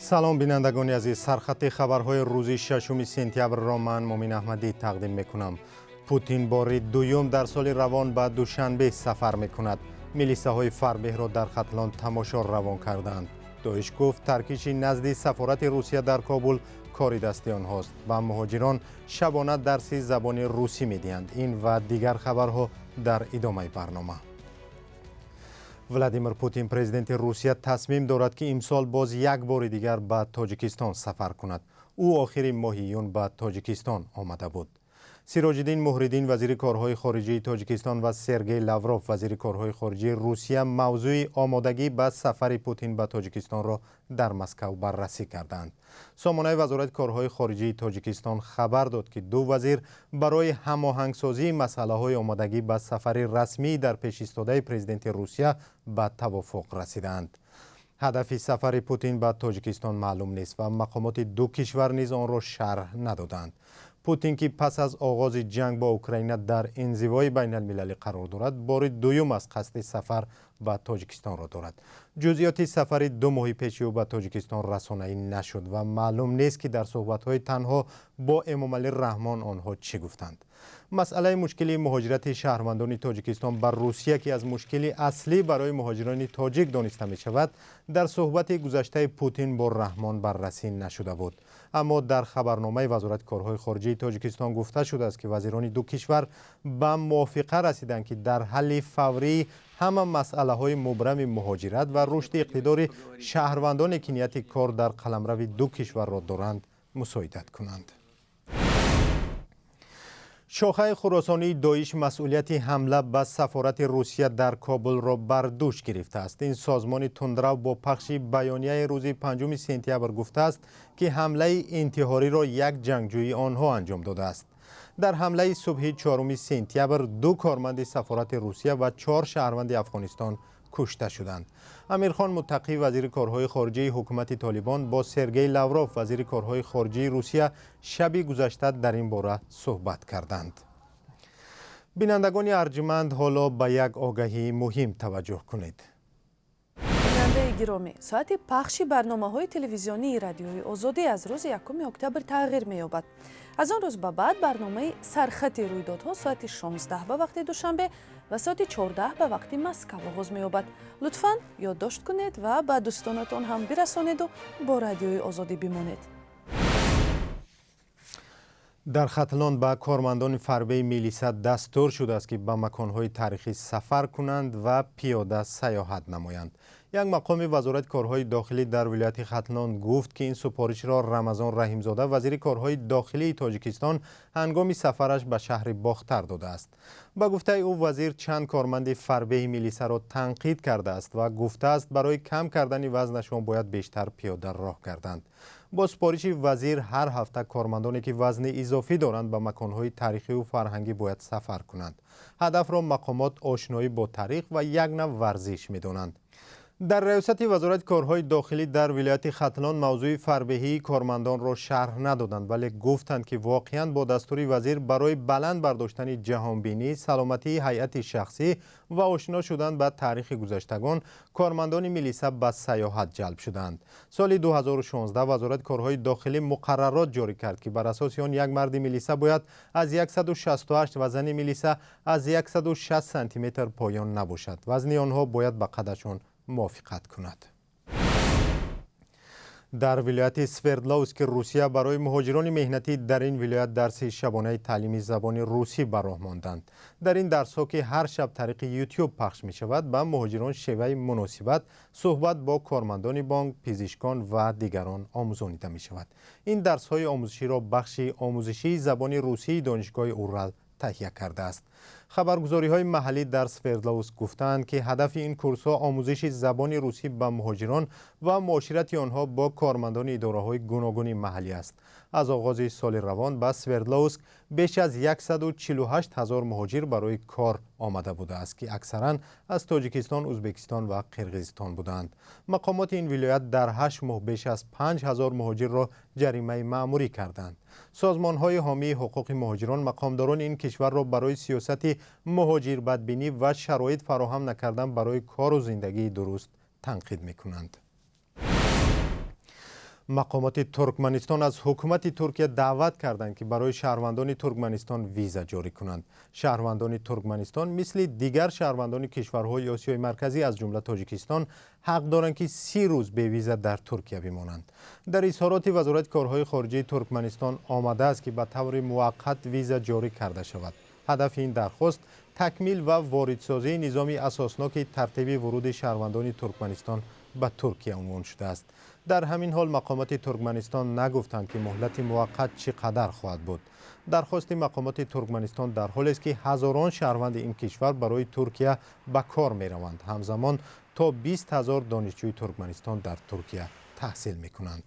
Салом, бинандагони азиз. Сархати хабарҳои рӯзи 6 сентябрро ман, Мумин Аҳмадӣ, тақдим мекунам. Путин бори дуюм дар соли равон ба Душанбе сафар мекунад. Милисаҳои фарбеҳро дар Хатлон тамошо равон карданд. Доиш гуфт, таркиши назди сафорати Русия дар Кобул кори дасти онҳост. Ба муҳоҷирон шабона дарси забони русӣ медиҳанд. Ин ва дигар хабарҳо дар идомаи барнома. Владимир Путин, президенти Русия, тасмим дорад, ки имсол боз як бори дигар ба Тоҷикистон сафар кунад. Ӯ охири моҳи июн ба Тоҷикистон омада буд. Сироҷиддин Муҳриддин, вазири корҳои хориҷии Тоҷикистон, ва Сергей Лавров, вазири корҳои хориҷии Русия, мавзӯи омодагӣ ба сафари Путин ба Тоҷикистонро дар Москав баррасӣ карданд. Сомонаи Вазорати корҳои хориҷии Тоҷикистон хабар дод, ки ду вазир барои ҳамоҳангсозии масъалаҳои омодагӣ ба сафари расмии дар пеш истодаи президенти Русия ба тавофуқ расиданд. Ҳадафи сафари Путин ба Тоҷикистон маълум нест ва мақомоти ду кишвар низ онро шарҳ надоданд. Путин, ки пас аз оғози ҷанг бо Украина дар инзивои байналмилалӣ қарор дорад, бори дуюм аз қасди сафар ба Тоҷикистонро дорад. Ҷузъиёти сафари 2 моҳи пеши ӯ ба Тоҷикистон расонаӣ нашуд ва маълум нест, ки дар суҳбатҳои танҳо бо Эмомалӣ Раҳмон онҳо чӣ гуфтанд. Масъалаи мушкили муҳоҷирати шаҳрвандони Тоҷикистон ба Русия, ки аз мушкили аслӣ барои муҳоҷирони тоҷик дониста мешавад, дар суҳбати гузаштаи Путин бо Раҳмон баррасӣ нашуда буд. Аммо дар хабарномаи Вазорати корҳои хориҷии Тоҷикистон гуфта шудааст, ки вазирони ду кишвар ба мувофиқа расиданд, ки дар ҳалли фаврии ҳама масъалаҳои мубрами муҳоҷират ва рушди иқтидори шаҳрвандоне, ки нияти кор дар қаламрави ду кишварро доранд, мусоидат кунанд. Шохаи хуросонии Доиш масъулияти ҳамла ба сафорати Русия дар Кобулро бар дӯш гирифтааст. Ин созмони тундрав бо пахши баёнияи рӯзи 5 сентябр гуфтааст, ки ҳамлаи интиҳориро як ҷангҷӯи онҳо анҷом додааст. Дар ҳамлаи субҳи 4 сентябр ду корманди сафорати Русия ва чор шаҳрванди Афғонистон кушта шуданд. Амирхон Муттақӣ, вазири корҳои хориҷии ҳукумати Толибон, бо Сергей Лавров, вазири корҳои хориҷии Русия, шаби гузашта дар ин бора суҳбат карданд. Бинандагони арҷманд, ҳоло ба як огаҳии муҳим таваҷҷӯҳ кунед. Бинандаи гиромӣ, соати пахши барномаҳои телевизионии Радиои Озодӣ аз рӯзи 1 октябр тағйир меёбад. Аз он рӯз ба баъд барномаи «Сархати рӯйдодҳо» соати 16 ба вақти Душанбе ва соати 14 ба вақти Москав оғоз меёбад. Лутфан ёддошт кунед ва ба дӯстонатон ҳам бирасонеду бо Радиои Озодӣ бимонед. Дар Хатлон ба кормандони фарбеи милиса дастур шудааст, ки ба маконҳои таърихӣ сафар кунанд ва пиёда саёҳат намоянд. Як мақоми Вазорати корҳои дохилӣ дар вилояти Хатлон гуфт, ки ин супоришро Рамазон Раҳимзода, вазири корҳои дохилии Тоҷикистон, ҳангоми сафараш ба шаҳри Бохтар додааст. Ба гуфтаи ӯ, вазир чанд корманди фарбеҳи милисаро танқид кардааст ва гуфтааст, барои кам кардани вазнашон бояд бештар пиёда роҳ гарданд. Бо супориши вазир ҳар ҳафта кормандоне, ки вазни изофӣ доранд, ба маконҳои таърихиву фарҳангӣ бояд сафар кунанд. Ҳадафро мақомот ошноӣ бо таърих ва як нав варзиш медонанд. Дар раёсати Вазорати корҳои дохилӣ дар вилояти Хатлон мавзӯи фарбеҳии кормандонро шарҳ надоданд, вале гуфтанд, ки воқеан бо дастури вазир барои баланд бардоштани ҷаҳонбинӣ, саломатии ҳайати шахсӣ ва ошно шудан ба таърихи гузаштагон кормандони милиса ба саёҳат ҷалб шуданд. Соли 2016 Вазорати корҳои дохилӣ муқаррарот ҷорӣ кард, ки бар асоси он як марди милиса бояд аз 168 ва зани милиса аз 160 сантиметр поён набошад. Вазни онҳо бояд ба қадашон мувофиқат кунад. Дар вилояти Свердловски Русия барои муҳоҷирони меҳнатӣ дар ин вилоят дарси шабонаи таълими забони русӣ ба роҳ монданд. Дар ин дарсҳо, ки ҳар шаб тариқи Ютюб пахш мешавад, ба муҳоҷирон шеваи муносибат, суҳбат бо кормандони бонк, пизишкон ва дигарон омӯзонида мешавад. Ин дарсҳои омӯзиширо бахши омӯзишии забони русии Донишгоҳи Урал таҳия кардааст. Хабаргузориҳои маҳаллӣ дар Свердловск гуфтаанд, ки ҳадафи ин курсҳо омӯзиши забони русӣ ба муҳоҷирон ва муоширати онҳо бо кормандони идораҳои гуногуни маҳаллӣ аст. Аз оғози соли равон ба Свердловск беш аз 148 ҳазор муҳоҷир барои кор омада будааст, ки аксаран аз Тоҷикистон, Ӯзбекистон ва Қирғизистон буданд. Мақомоти ин вилоят дар 8 моҳ беш аз 5000 муҳоҷирро ҷаримаи маъмурӣ карданд. Созмонҳои ҳомии ҳуқуқи муҳоҷирон мақомдорони ин кишварро барои сиёсати муҳоҷирбадбинӣ ва шароит фароҳам накардан барои кору зиндагии дуруст танқид мекунанд. Мақомоти Туркманистон аз ҳукумати Туркия даъват карданд, ки барои шаҳрвандони Туркманистон виза ҷорӣ кунанд. Шаҳрвандони Туркманистон мисли дигар шаҳрвандони кишварҳои Осиёи Марказӣ, аз ҷумла Тоҷикистон, ҳақ доранд, ки 30 рӯз бевиза дар Туркия бимонанд. Дар изҳороти Вазорати корҳои хориҷии Туркманистон омадааст, ки ба таври муваққат виза ҷорӣ карда шавад. Ҳадафи ин дархост такмил ва воридсозии низоми асосноки тартиби вуруди шаҳрвандони Туркманистон ба Туркия унвон шудааст. Дар ҳамин ҳол мақомоти Туркманистон нагуфтанд, ки муҳлати муваққат чӣ қадар хоҳад буд. Дархости мақомоти Туркманистон дар ҳолест, ки ҳазорон шаҳрванди ин кишвар барои Туркия ба кор мераванд. Ҳамзамон то 20 000 донишҷӯи Туркманистон дар Туркия таҳсил мекунанд.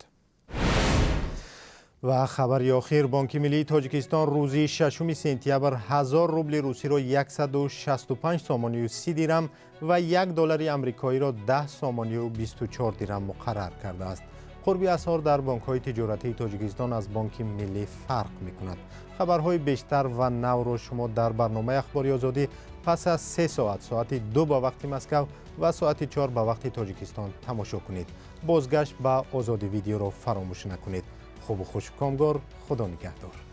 Ва хабари охир: Бонки миллии Тоҷикистон рӯзи 6 сентябр 1000 рубли русиро 165 сомонию 30 дирам ва 1 доллари амрикоиро 10 сомонию 24 дирам муқаррар кардааст. Қурби асъор дар бонкҳои тиҷоратии Тоҷикистон аз Бонки Миллӣ фарқ мекунад. Хабарҳои бештар ва навро шумо дар барномаи Ахбори Озодӣ пас аз 3 соат, соати 2 ба вақти Москав ва соати 4 ба вақти Тоҷикистон, тамошо кунед. Бозгашт ба Озодӣ Видеоро фаромӯш накунед. Хубу хуш, комгор, Худо нигаҳдор.